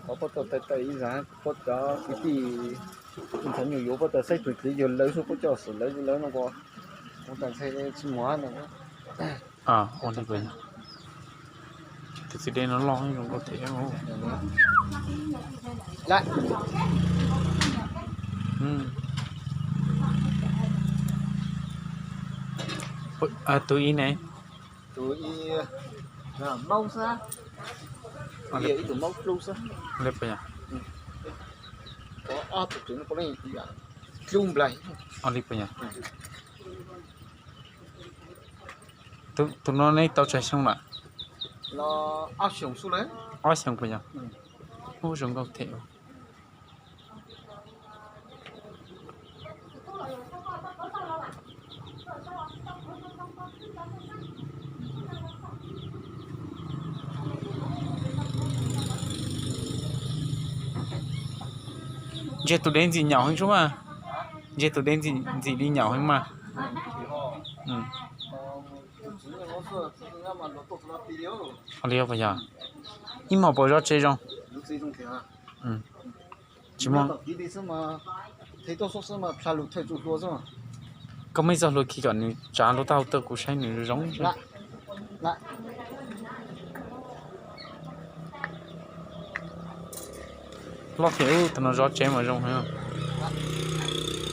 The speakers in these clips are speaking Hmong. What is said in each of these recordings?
Qhov puab tau tawm tawm ib zag, puab cov kwv tij ntxhais nyuj yuav puab tau saib tus txiv yog lawv xwb, puab coj xwm lawv lawv no ko, kuv tas ntxhais tsis muaj no. Ua li puas yog? Tus txiv deb no loj zoo nkauj thiab. Tus ib ne? Tus ib maub xwb, ib tug maub dlub xwb. Li puas yog? Ob tug tseem dlub nplaig. Li puas yog? Tus no neb tau tsawg xyoo lawm? Ob xyoo puas yog? Ub, zoo nkauj thiab. Ntshe tus dev ntxim nyaum heev tsuav mas. Ntshe tus dev ntxim li nyaum heev mas. Li puas yog? Ib hmo puas zov tsev zoo? Tsis muaj. Koj muaj ib txoj hlua khi kom nws tsav hluav taub hau tuaj kuv saib nws zoo zoo. Loj thiab ub, tus no zov tsev mas zoo heev.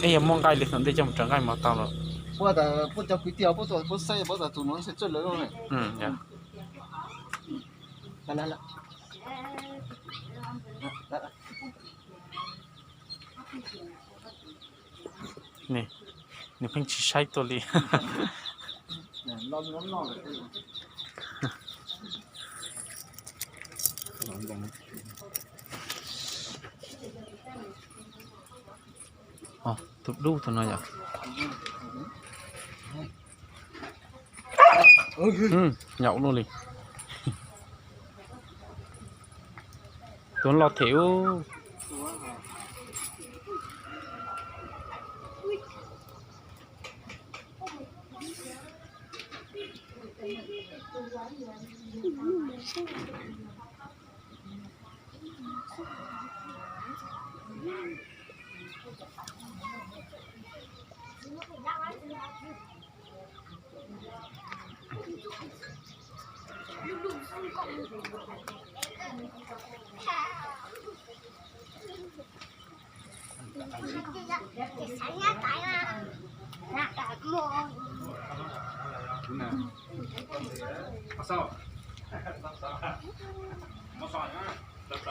Eb, yog muaj nqaij li thaum ntej coj mus rau nqaij mas tau lawm. Nws pheej tsis saib tuaj li. Tus dub tus no yom. Nyaum luaj li. Tus loj thiab ub.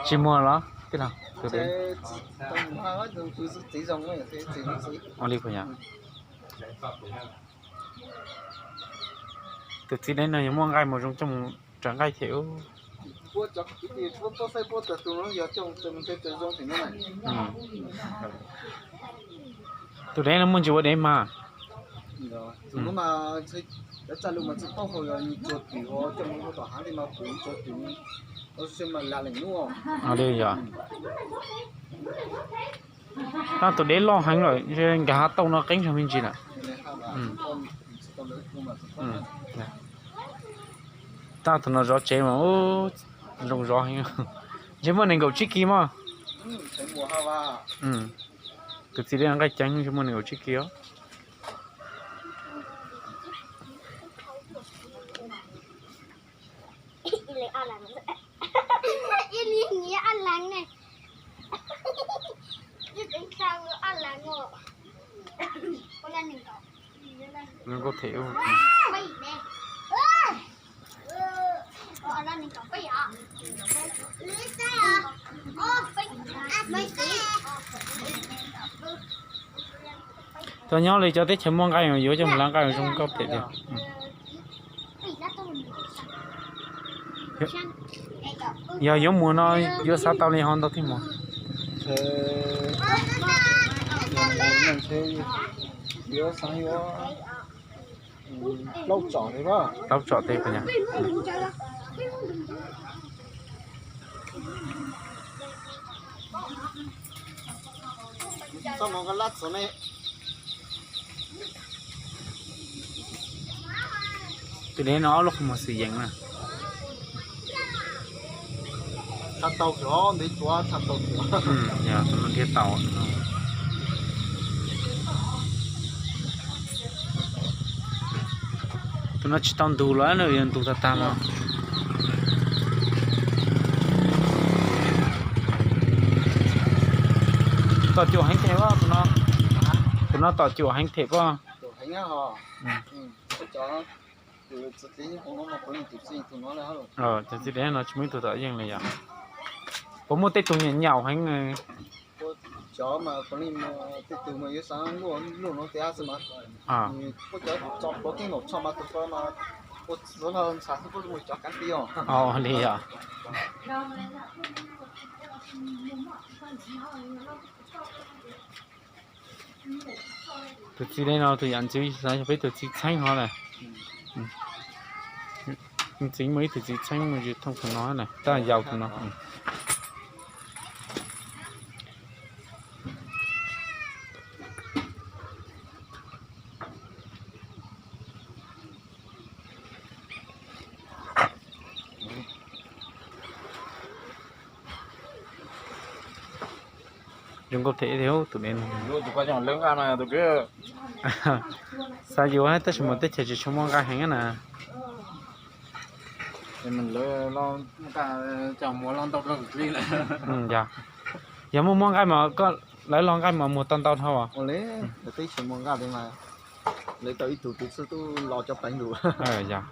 Tsis muaj los? Ua li puas yog? Tus txiv deb no yog muaj nqaij mus zoo coj mus raws nqaij thiab. Tus deb no muaj ntsis ua deb mas. Tab tus deb loj heev lawm, nkag hav tauj no qeeb zog me ntsis lawm. Tab tus no zov tsev mas zoo zov heev. Ntshe muaj nees nkaum tsib kis mog. Tus txiv deb nqaij ceev ntshe muaj nees nkaum tsib kis os. Zoo nkauj thiab. Cov nyob li cov teb chaws muaj nqaij yuav coj mus lav nqaij zoo nkauj tiag tiag. Yog yuav mus no yuav xav tau li ho ntau thiaj mus. Plaub tsom teb puas yog? Tus deb no ob lub qhov muag xwm yees na. Tau xyov ntev tuav txha tau xyov. Yog tus no nrhiav tau. Tus no tsis tau ntug los no, yog ntug tag tag los. Tom cuam heev them, tus no tom cuam heev them pob. Cov txiv dev no tsis muaj ib tug tom yeej li yom. Puas muaj tej tug nyaum nyaum heev? Cov mas, tej tug mas yuav xav luaj luaj no tiag xwb mas. Cov tso puav keej npaum tsho mas tus ko mas ua txwv los ntxhais xwb, puab mus cov kav ti os. Li yom. Tus txiv dev no tus yam ntxwv xav yog peb tus txiv txheeb ho na. Ntxwv muaj ib tug txiv txheeb mus thooj tus no na, tab yau tus no. Zoo nkauj thiab tus dev no. Xav yuav tab sis mas teb chaws tsis tshua muaj nqaij heev na. Yog, yog muaj muaj nqaij mas koj, lawv los nqaij mas muag tau ntau dhau. Yog.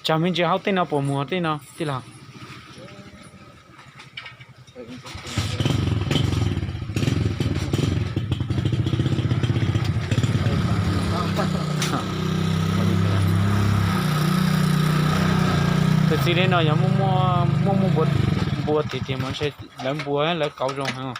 Tsam me ntsis hauv tej no puas muag tej no tij laug? Tus txiv dev no yog muaj, muaj muaj npua tiag tiag mas ntshe lawv npua lawv kauv zoo heev.